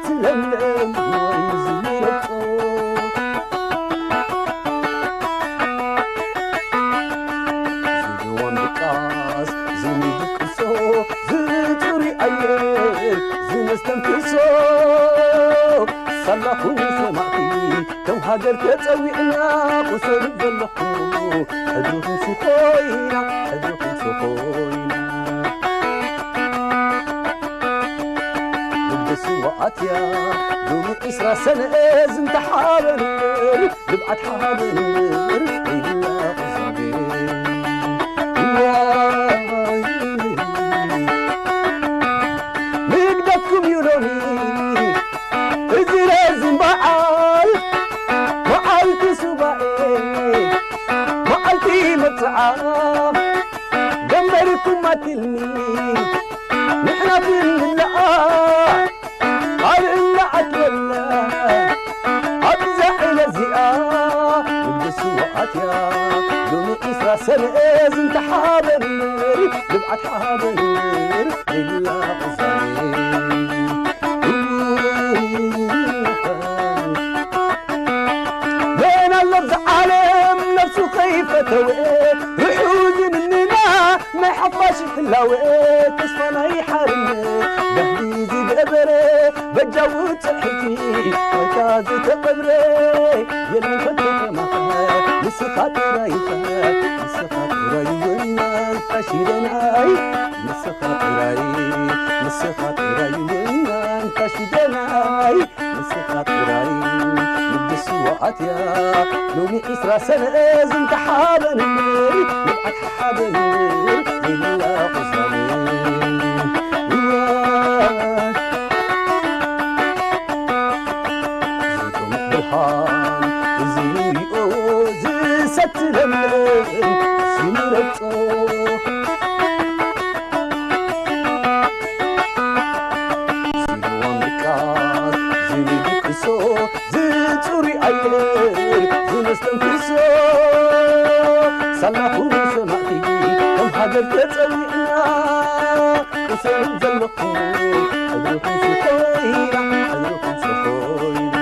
ትለምለም ወይ ዝመረጾ ዝድዋን ድቃስ ዝንድቅሶ ዝጽሩይ ኣየር ዝነስተንፍሶ ሳላኹም ሰማዕቲ ከም ሃገር ተጸዊዕና ቁሰሉ ዘለኹም ሕድርኹም ስኾይና ሕድርኹም ስኾይና ንግስዋ ኣትያ ሎሚ ዒስራ ሰነ ዝንተ ሓበን ልብዓት ሓበን ዘይብላ ቁዛቤ ንግደትኩም እዩ ሎሚ እዚ ረዝን በዓል መዓልቲ ሱባኤ መዓልቲ መብፅዓ ደንበርኩም ኣትልሚ ንሕና ክንልኣ ቃል እናኣትወላ ኣብዛ ዕለት እዚኣ ንግስዋ ኣትያ ሎሚ ዒስራ ሰነ ዝንተ ሓበን ልብዓት ሓበን ዘይብላ ቁዛሜ መን ኣሎ ኣብዚ ዓለም ነብሱ ከይፈተወ ርሑዝ ምንና ናይ ሓፋሽ ህላወ ተስፋ ናይ ሓርነት ባህሊ ዝገበረ በጃ ውፅእ ሕጂ ዋይታ ዝተቐብረ የለን ከቶ ከማኸ ንስኻ ጥራይ ኢኻ ንስኻ ጥራይ እውን ታሽደናይ ንስኻ ጥራይ ንስኻ ጥራይ እውን ታሽደናይ ንስኻ ጥራይ ንግስዋ ኣትያ ሎሚ ዒስራ ሰነ ዝንተ ሓበን እምበር ንብዓት ሓበን እምበር ዘይብላ ቁዛሜ ዝጥሙቕ ብርሃን እዚ ንሪኦ ዝሰቲ ለምለም ዝምረጾ ዝልዋም ድቃስ ዝንድቅሶ ዝጽሩይ ኣየር ዝነስተንፍሶ ሳላኹም ሰማዕቲ ከም ሃገር ተጸዊዕና ቅሰኑ ዘለኹም ሕድርኹም ስኾይና ሕድርኹም ስኾይና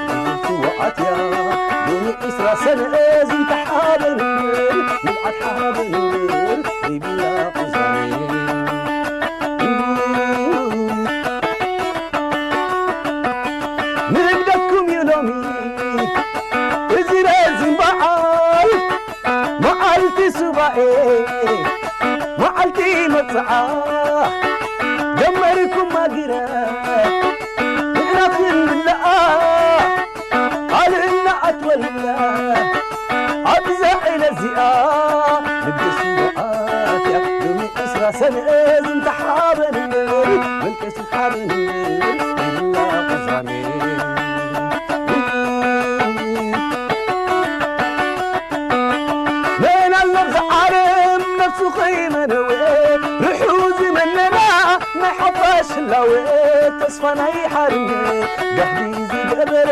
ዝብልቲ ወኣትያ ሎሚ ዒስራ ሰነ ዝንተ ሓበን እምበር ንብዓት ሓበን እምበር ዘይብላ ቁዛሜ ንግደኩም እዩ ሎሚ እዚ ረዝን በዓል መዓልቲ ሱባኤ መዓልቲ መብፅዓ ደመርኩም ማግረ ንሕና ክንብልኣ ቃል እናኣትወልና ኣብዛ ዕለት እዚኣ ንግስ ወኣትያ ሎሚ ዕስራ ሰነ ዝንተ ሓበን እምበር መልቀሲ ሓበን እምበር ይብላ ቁዛሜ መን ኣሎ ኣብዚ ዓለም ነፍሱ ከይመነወ ርሑዚ መነና ናይ ሓፋሽ ህላወ ተስፋ ናይ ሓርነት ጋህዲ ዝገበረ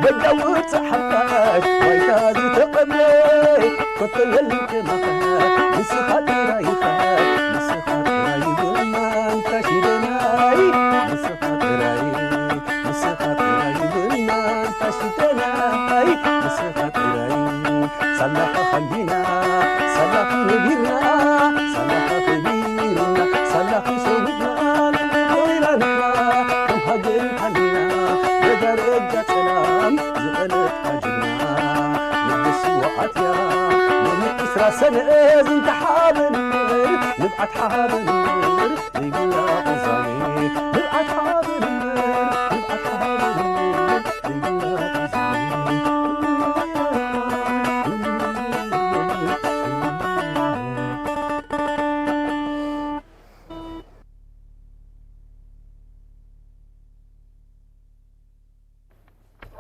በጃ ውፅእ ሓፋሽ ባይታ ዝተቐብረ ኮቶ የልከማኸ ንስኻ ጥራይኻ ንስኻ ጥራይ ጎና እንታሽደናይ ንስኻ ጥራይ ንስኻ ጥራይ ጎና እንታሽደናይ ንስኻ ጥራይ ሳላኻ ሓሊና ሳላኺ ነቢርና ሳላኻ ከቢርና ሳላኺ ሰዊድና ንንጎይና ንሕና ከም ሃገር ሓሊና ነጋር እጃ ሰላም ዝቐለጥካ ጅግና ንግስ ወኣትያ ሎሚ ዕስራ ሰነ ዝንተ ሓበን እምበር ንብዓት ሓበን እምበር ዘይብላ ቁዛሜ ንብዓት ሓበን እምበር ንብዓት ሓበን እምበር ዘይብላ ቁዛሜ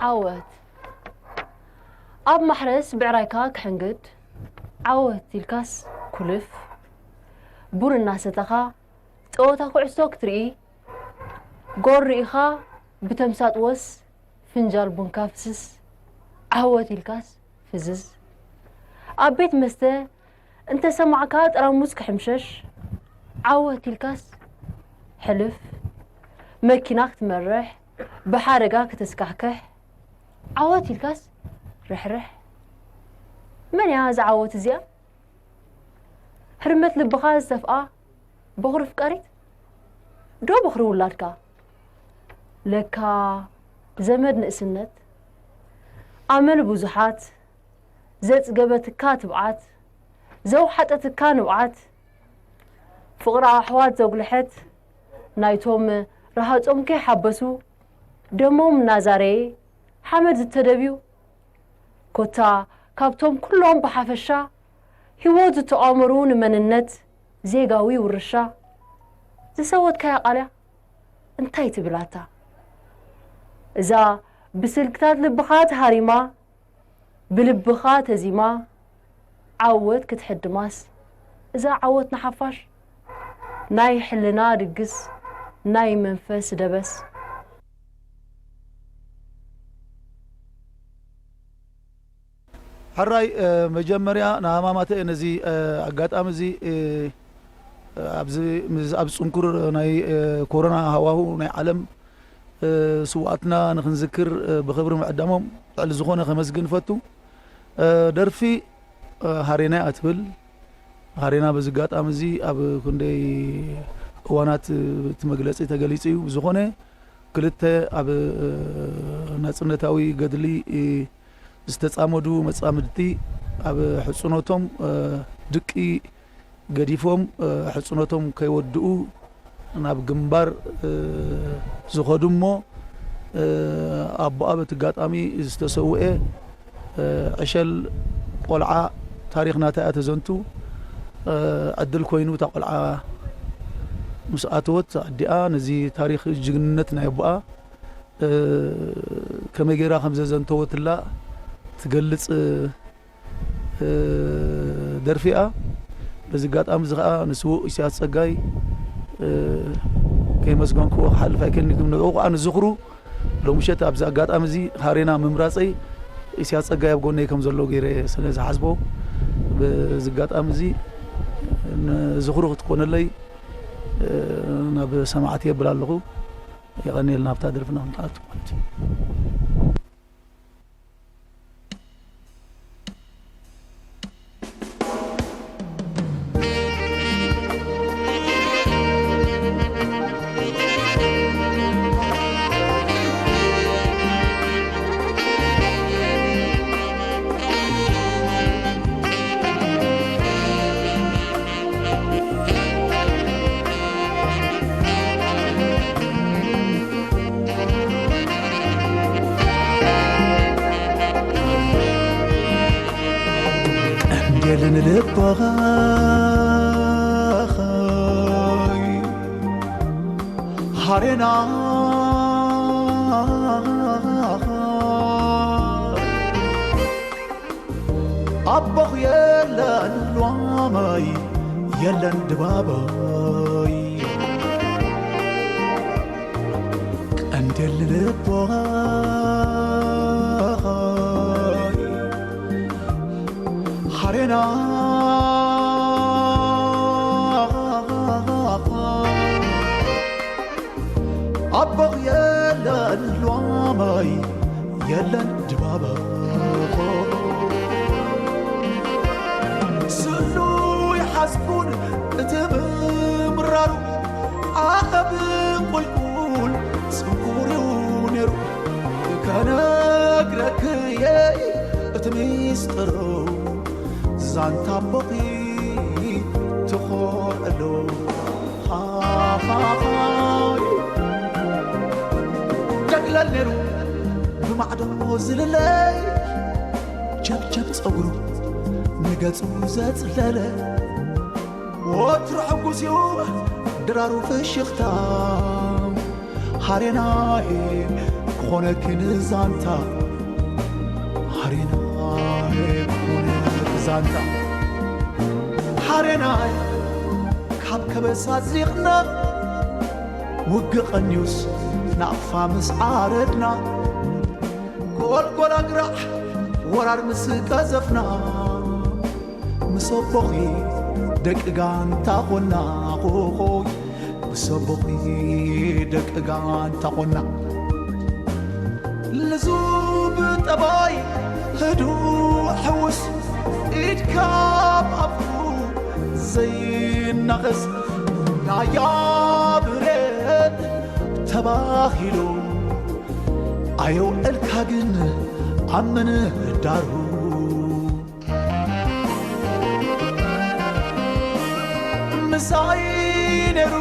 ዓወት ኣብ ማሕረስ ብዕራይካ ክሕንግድ ዓወት ኢልካስ ኩልፍ ቡር እናሰተኻ ጸወታ ኩዕሶ ክትርኢ ጎል ርኢኻ ብተምሳጥ ወስ ፍንጃል ቡንካ ፍስስ ዓወት ኢልካስ ፍዝዝ ኣብ ቤት መስተ እንተ ሰማዕካ ጠራሙዝ ክሕምሸሽ ዓወት ኢልካስ ክትሕልፍ፣ መኪና ክትመርሕ፣ ብሓደጋ ከተስካሕክሕ፣ ዓወት ኢልካስ ርሕርሕ። መን እያ እዛ ዓወት እዚኣ? ህርመት ልብኻ ዝተፍኣ በኹሪ ፍቃሪት ዶ በኹሪ ውላድካ? ለካ ዘመድ ንእስነት፣ ኣመል ብዙሓት፣ ዘጽገበትካ ትብዓት፣ ዘውሓጠትካ ንብዓት፣ ፍቕሪ ኣሕዋት ዘጉልሐት፣ ናይቶም ረሃጾም ከይሓበሱ ደሞም እናዛረየ ሓመድ ዝተደብዩ፣ ኮታ ካብቶም ኩሎም ብሓፈሻ ህይወት ዝተቋመሩ ንመንነት ዜጋዊ ውርሻ ዝሰወትካያ ቃልያ እንታይ ትብል ኣታ? እዛ ብስልክታት ልብኻ ተሃሪማ፣ ብልብኻ ተዚማ፣ ዓወት ክትሕድማስ፣ እዛ ዓወት ንሓፋሽ ናይ ሕልና ድግስ፣ ናይ መንፈስ ደበስ። ሕራይ፣ መጀመርያ ንሃማማተ ነዚ ኣጋጣሚ እዚ ኣብዚ ኣብ ጽንኩር ናይ ኮሮና ሃዋሁ ናይ ዓለም ስውኣትና ንኽንዝክር ብኽብሪ ምዕዳሞም ልዕሊ ዝኾነ ከመስግን እፈቱ። ደርፊ ሃሬና እያ ትብል። ሃሬና በዚ ኣጋጣሚ እዚ ኣብ ክንደይ እዋናት እቲ መግለጺ ተገሊጹ እዩ። ብዝኾነ ክልተ ኣብ ናጽነታዊ ገድሊ ዝተጻመዱ መጻምድቲ ኣብ ሕጽኖቶም ድቂ ገዲፎም ሕጽኖቶም ከይወድኡ ናብ ግንባር ዝኸዱ እሞ ኣቦኣ በቲ ኣጋጣሚ ዝተሰውኤ ዕሸል ቆልዓ ታሪኽ ናታ እያ ተዘንቱ። ዕድል ኮይኑ እታ ቆልዓ ምስ ኣተወት ኣዲኣ ነዚ ታሪኽ ጅግንነት ናይ ኣቦኣ ከመይ ገይራ ከም ዘዘንተወትላ ትገልጽ ደርፊ እያ። በዚ ኣጋጣሚ እዚ ከዓ ንስዉእ ኢሳያስ ጸጋይ ከየመስገንክዎ ክሓልፍ ኣይክእልን። ንዕኡ ከዓ ንዝኽሩ ሎምሸት ኣብዚ ኣጋጣሚ እዚ ሃሬና ምምራጸይ ኢሳያስ ጸጋይ ኣብ ጎነይ ከም ዘሎ ገይረ ስለ ዝሓስቦ በዚ ኣጋጣሚ እዚ ንዝኽሩ ክትኮነለይ ናብ ሰማዕቲ የብል ኣለኹ። የቐንየልና ኣብታ ደርፍና ምትኣቱ ማለት እዩ። ቀንዴልን ልቦኸይ ሃሬና ኣቦኽ የለን ሎመይ የለን ድባበይ ቀንዴል ልቦኸይ ሃሬና ኣቦኽ የለን ሎመይ የለን ድባበ ስእሉ ይሓዝኩን እቲ ምምራሩ ኣኸብ ቁልቁል ጽንኩር እዩ ነይሩ ከነግረክየ እቲ ሚስጥሩ ዛንታ ኣቦኺ ትኾርዕሉ ሃሃሃይ ደግለል ነይሩ ብማዕዶ ዝልለይ ጀብጀብ ጸጉሩ ንገጹ ዘጽለለ ወትሩ ሕጉስ እዩ ድራሩ ፍሽኽታ ሃሬናይ ክኾነኪ ንዛንታ ሃሬናይ ክኾነኪ ዛንታ ሃሬናይ ካብ ከበሳ ዚቕና ውግእ ቀንዩስ ናቕፋ ምስ ዓረድና ጎልጎል ኣግራዕ ወራር ምስ ቀዘፍና ምስ ኣቦኺ ደቂ ጋንታ ኾና ኾኾይ ሰቦኺ ደቂ ጋንታ ቆናዕ፣ ልዙብ ጠባይ፣ ህዱእ ሕውስ፣ ኢድካ ኣብ ኣፉ ዘይናኸስ፣ ናያ ብረት ተባሂሉ ኣየውዕልካ ግን ኣብ ምንዳሩ። ምሳይ ነሩ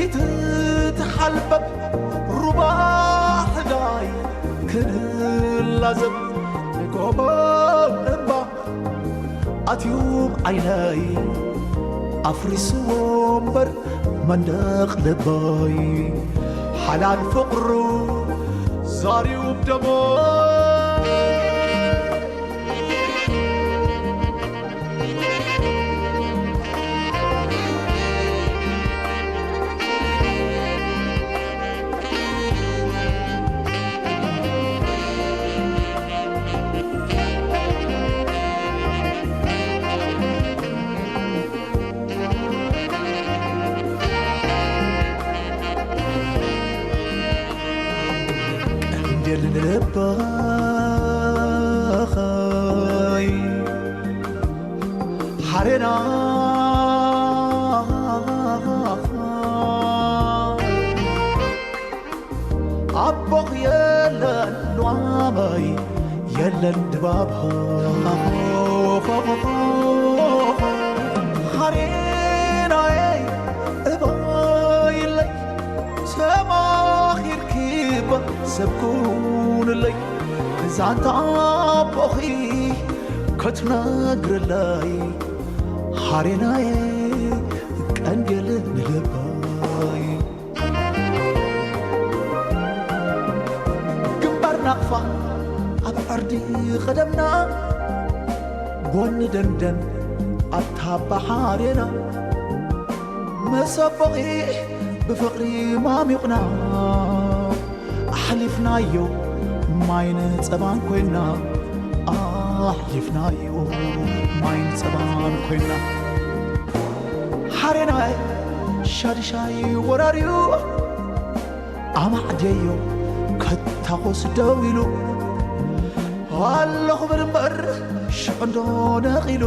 ኢትትሓልበብ፣ ሩባ ሕዳይ ክንላዘብ፣ ጎቦ እምባ ኣትዩ ዓይነይ፣ ኣፍሪስዎ እምበር መንደቕ ልበይ፣ ሓላል ፍቕሩ ዛርዩ ብደመይ። ቀንዴል ልበኸይ ሓሬና ኣቦኽ የለን ሎማይ የለን ድባብ ሓሬናይ እባይለይ ተማኺርኪ እባ ሰብ ኩንለይ ዛንታ ኣቦኺ ክትነግርለይ ሓሬናይ ቀንዴል ንልበይ ግንባር ናቕፋ ኣብ ዕርዲ ቐደምና ጎኒ ደንደን ኣብታ ባሓሬና መሰቦቒ ብፍቕሪ ማሚቕና ኣሕሊፍናዮ ማይን ጸባን ኮይና ኣሕሊፍናዮ ማይን ጸባን ኮይና ሓሬናይ ሻድሻይ ወራርዩ ኣማዕድየዮ ከታኾስ ደው ኢሉ ኣለኹ ብል እምበር ሽዑ እንዶ ነቒሉ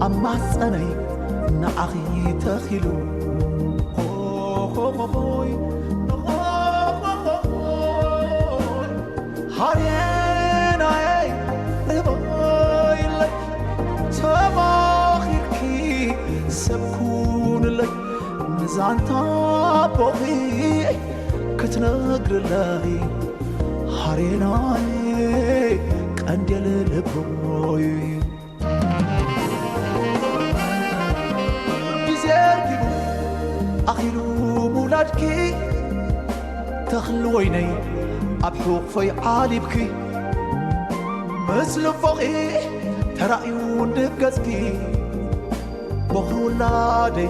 ኣብ ማህፀነይ ንዓኺ ተኺሉ ኾኾኾኾይ ሃሬናየይ እባይለይ ተማኺርኪ ሰብ ኩንለይ ንዛንታ ኣቦኺ ክትነግርለይ ሃሬናይ ቀንዴል ልቦይ ግዜ ርኪቡ ኣኺሉ ምውላድኪ ተኽሊ ወይነይ ኣብ ሕቑፈይ ዓሊብኪ ምስ ልቦኺ ተራእዩ ንገጽኪ ቦኽሪ ውላደይ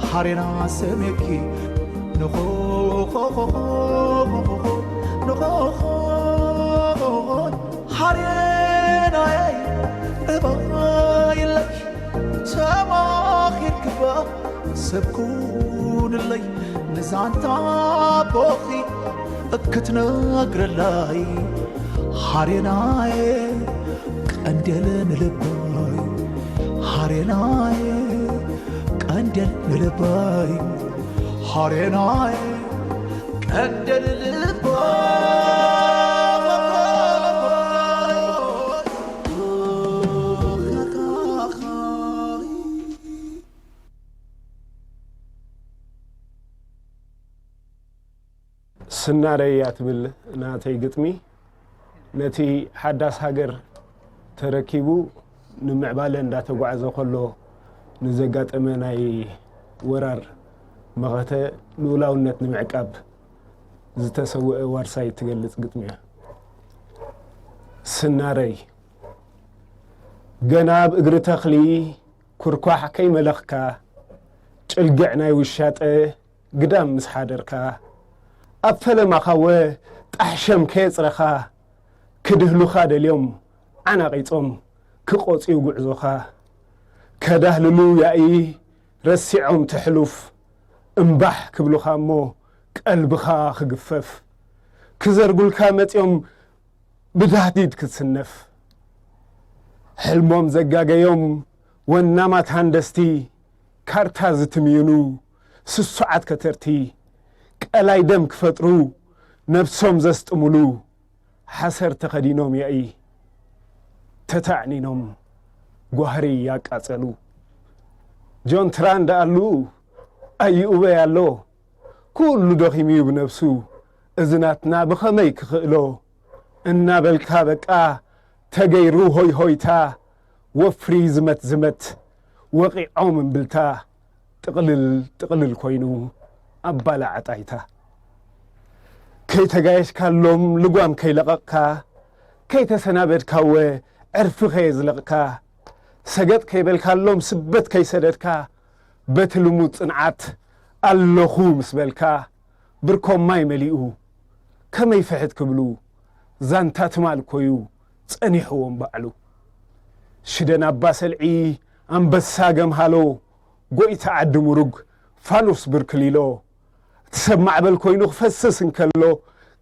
ሓሬና ሰሜኪ ንኾኾኾኾ ንኾኾ ሃሬናየይ እባይለይ ተማኺርክባ ሰብ ኩንለይ ንዛንታ ኣቦኺ ክትነግርለይ ሃሬናየ ቀንዴል ንልበይ ሃሬናየ ቀንዴል ንልበይ ሃሬናየ ቀንዴል ልበይ ስናረይ እያ ትብል ናተይ ግጥሚ። ነቲ ሓዳስ ሃገር ተረኪቡ ንምዕባለ እንዳተጓዕዘ ከሎ ንዘጋጠመ ናይ ወራር መኸተ ልኡላውነት ንምዕቃብ ዝተሰወአ ዋርሳይ እትገልጽ ግጥሚ እያ። ስናረይ ገና ኣብ እግሪ ተኽሊ ኩርኳሕ ከይመለኽካ ጭልግዕ ናይ ውሻጠ ግዳም ምስ ሓደርካ ኣብ ፈለማኻወ ጣሕሸም ከየጽረኻ ክድህሉኻ ደልዮም ዓናቒጾም ክቖጽዩ ጉዕዞኻ ከዳህልሉ ያኢ ረሲዖም ትሕሉፍ እምባሕ ክብሉኻ እሞ ቀልብኻ ክግፈፍ፣ ክዘርጉልካ መጺኦም ብዳህዲድ ክትስነፍ። ሕልሞም ዘጋገዮም ወናማት ሃንደስቲ፣ ካርታ ዝትምዩኑ ስሱዓት ከተርቲ፣ ቀላይ ደም ክፈጥሩ ነብሶም ዘስጥሙሉ፣ ሓሰር ተኸዲኖም ያኢ ተታዕኒኖም ጓህሪ ያቃጸሉ። ጆን ትራንድ ኣሉ ኣይኡበይ ኣሎ፣ ኩሉ ደኺሙ እዩ ብነብሱ፣ እዚ ናትና ብኸመይ ክኽእሎ? እናበልካ በቃ ተገይሩ ሆይ ሆይታ፣ ወፍሪ ዝመት ዝመት፣ ወቒዖም እምብልታ፣ ጥቕልል ጥቕልል ኮይኑ ኣባላዓ ጣይታ። ከይተጋየሽካሎም ልጓም ከይለቐቕካ፣ ከይተሰናበድካወ ዕርፊ ከየዝለቕካ፣ ሰገጥ ከይበልካሎም ስበት ከይሰደድካ፣ በቲ ልሙድ ጽንዓት ኣለኹ ምስ በልካ፣ ብርኮም ማይ መሊኡ ከመይ ፍሕት ክብሉ፣ ዛንታ ትማል ኮዩ ጸኒሕዎም ባዕሉ። ሽደን ኣባ ሰልዒ ኣንበሳ ገምሃሎ፣ ጎይታ ዓዲ ሙሩግ ፋኑስ ብርክሊሎ፣ እቲ ሰብ ማዕበል ኮይኑ ክፈስስ እንከሎ፣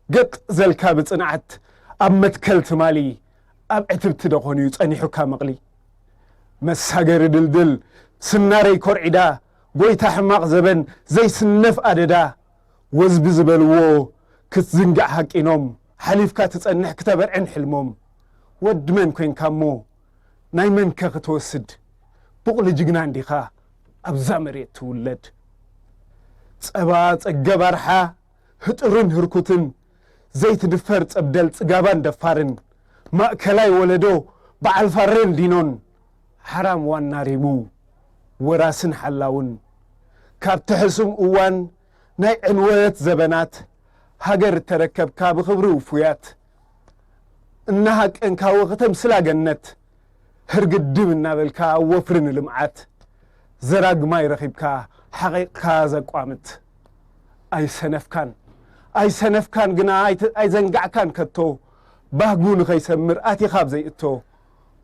ገጥ ዘልካ ብጽንዓት ኣብ መትከል ትማሊ፣ ኣብ ዕትብቲ ደኾንዩ ጸኒሑካ መቕሊ። መሳገሪ ድልድል ስናረይ ኮርዒዳ፣ ጎይታ ሕማቕ ዘበን ዘይስነፍ ኣደዳ፣ ወዝቢ ዝበልዎ ክትዝንጋዕ ሃቂኖም፣ ሓሊፍካ ትጸንሕ ክተበርዕን ሕልሞም። ወዲ መን ኮንካ እሞ ናይ መንከ ክትወስድ? ቡቕሊ ጅግና እንዲኻ ኣብዛ መሬት ትውለድ። ጸባ ጸገብ ኣርሓ ህጥርን ህርኩትን፣ ዘይትድፈር ጸብደል ጽጋባን ደፋርን፣ ማእከላይ ወለዶ በዓል ፋሬን ዲኖን፣ ሓራም ዋና ሪሙ ወራስን ሓላውን፣ ካብቲ ሕሱም እዋን ናይ ዕንወት ዘበናት፣ ሃገር እተረከብካ ብኽብሪ ውፉያት፣ እናሃቀንካዎ ከተምስላ ገነት፣ ህርግድም እናበልካ ኣብ ወፍሪ ንልምዓት፣ ዘራግ ማይ ረኺብካ ሓቒቕካ ዘቋምት። ኣይሰነፍካን፣ ኣይሰነፍካን ግና ኣይተ-፣ ኣይዘንጋዕካን ከቶ፣ ባህጉ ንኸይሰምር ኣቲኻ ኣብ ዘይእቶ፣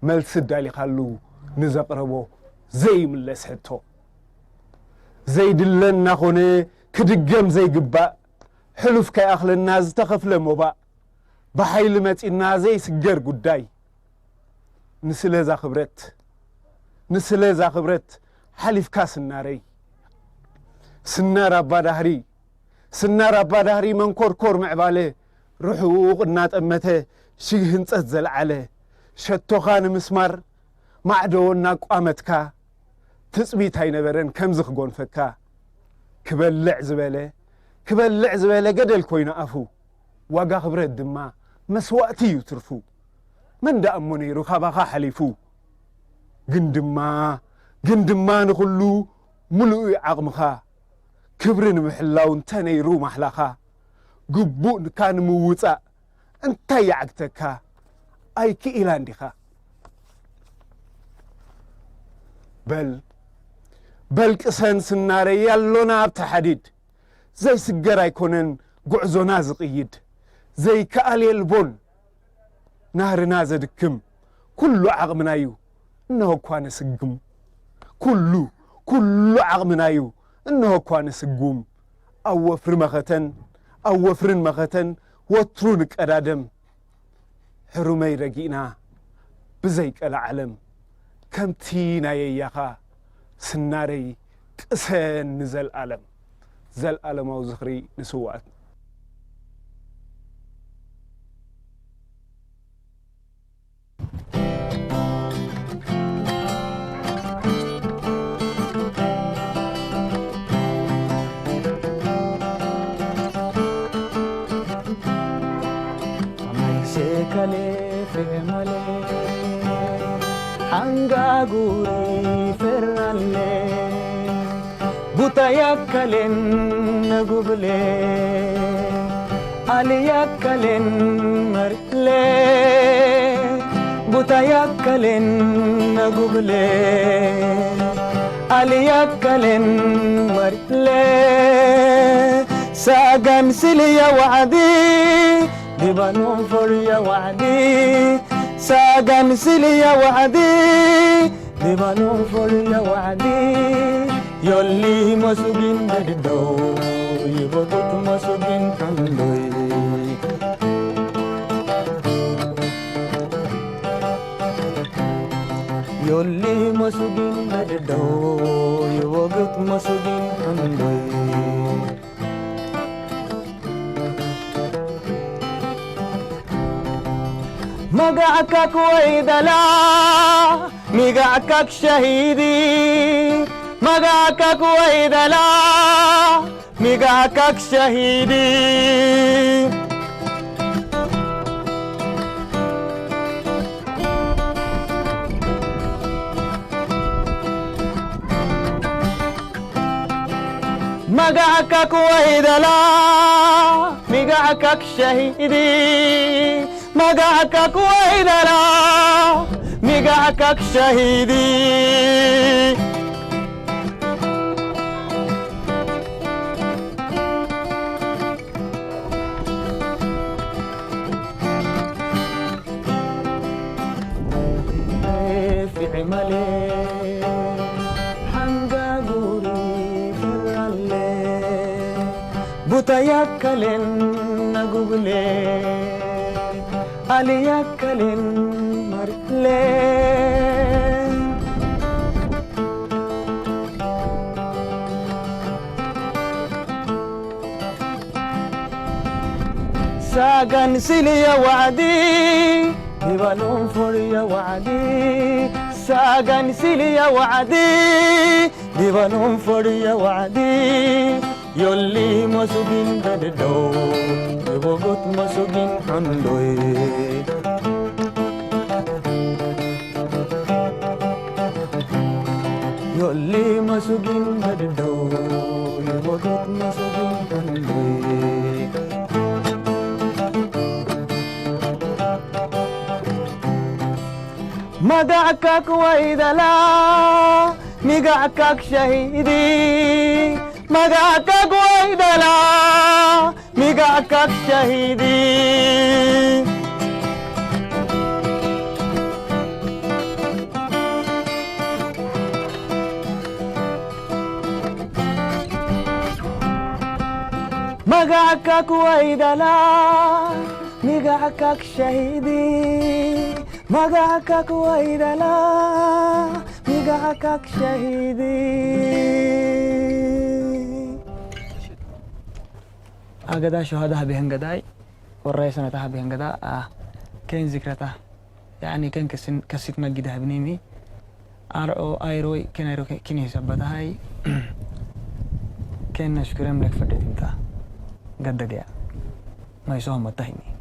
መልሲ ኣዳሊኻሉ ንዘቕረቦ ዘይምለስ ሕቶ። ዘይድለ እናኾነ ክድገም ዘይግባእ፣ ሕሉፍ ከይኣኽለና ዝተኸፍለ ሞባእ፣ ብሓይሊ መጺና ዘይስገር ጉዳይ። ንስለ እዛ ክብረት፣ ንስለ እዛ ክብረት ሓሊፍካ ስናረይ። ስናር ኣባ ዳህሪ፣ ስናር ኣባ ዳህሪ መንኮርኮር ምዕባለ፣ ርሑቕ እናጠመተ ሽግ ህንጸት ዘልዓለ። ሸቶኻ ንምስማር ማዕዶ እናቋመትካ፣ ትጽቢት ኣይነበረን ከምዚ ክጎንፈካ። ክበልዕ ዝበለ፣ ክበልዕ ዝበለ ገደል ኮይኑ ኣፉ። ዋጋ ክብረት ድማ መስዋእቲ እዩ ትርፉ። መን ደኣ እሞ ነይሩ ካባኻ ሓሊፉ? ግን ድማ፣ ግን ድማ ንኹሉ ምሉእ ዓቕምኻ፣ ክብሪ ንምሕላው እንተ ነይሩ ማሕላኻ፣ ግቡእካ ንምውጻእ እንታይ ይዓግተካ? ኣይክኢላን ዲኻ? በል፣ በል ቅሰን ስናረይ፣ ኣሎና ኣብቲ ሓዲድ። ዘይስገር ኣይኮነን ጉዕዞና ዝቕይድ፣ ዘይከኣል የልቦን ናህርና ዘድክም፣ ኩሉ ዓቕምና'ዩ እንሆ እኳ ንስጉም። ኩሉ፣ ኩሉ ዓቕምና'ዩ እንሆ እኳ ንስጉም። ኣብ ወፍሪ መኸተን፣ ኣብ ወፍርን መኸተን ወትሩ ንቀዳደም። ሕሩመይ ረጊእና ብዘይ ቀልዓለም፣ ከምቲ ናይ ኣያኻ ስናረይ ቅሰን ንዘልኣለም። ዘልኣለማዊ ዝኽሪ ንስውኣት። Amaise kale female, hanga guri fernale, butaya kalen guble, aliya kalen marle, butaya kalen guble, aliya kalen marle, sagan siliya wadi. Dibanun for ya wa'di, sagan sili ya wa'di. Dibanun for ya wa'di, Yolli masugin daddo, yibotut masugin kandoi. Yolli masugin daddo, yibotut masugin kandoi. Magacakak waydala, migacakak shahidi. Magacakak waydala, migacakak shahidi. Magacakak waydala, migacakak shahidi. Magacakak waydala, migacakak shahidi. Fi'male hangaguri falalle, butayakkalen nagugle, aliyakkalen marle. Sagan siliya wa'di, dibalon foriya wa'di. Sagan siliya wa'di, dibalon foriya wa'di. Yolli masugin daddo, bogot masugin handoi. Yolli masugin daddo, bogot masugin handoi. Magacakak waydala, migacakak shahidi. Magacakak waydala, migacakak shahidi. Magacakak waydala, migacakak shahidi. Magacakak waydala, migacakak shahidi. Agada shuhada habihan gadai, warray sanata habihan gada, ah, ken zikrata. Yani ken kesin, kesit magida habnimi. Ar o airo, ken airo ke-, kini sabatahay. Ken nashkurem lek fadetinta. Gadda gaya. Mai soho matahini.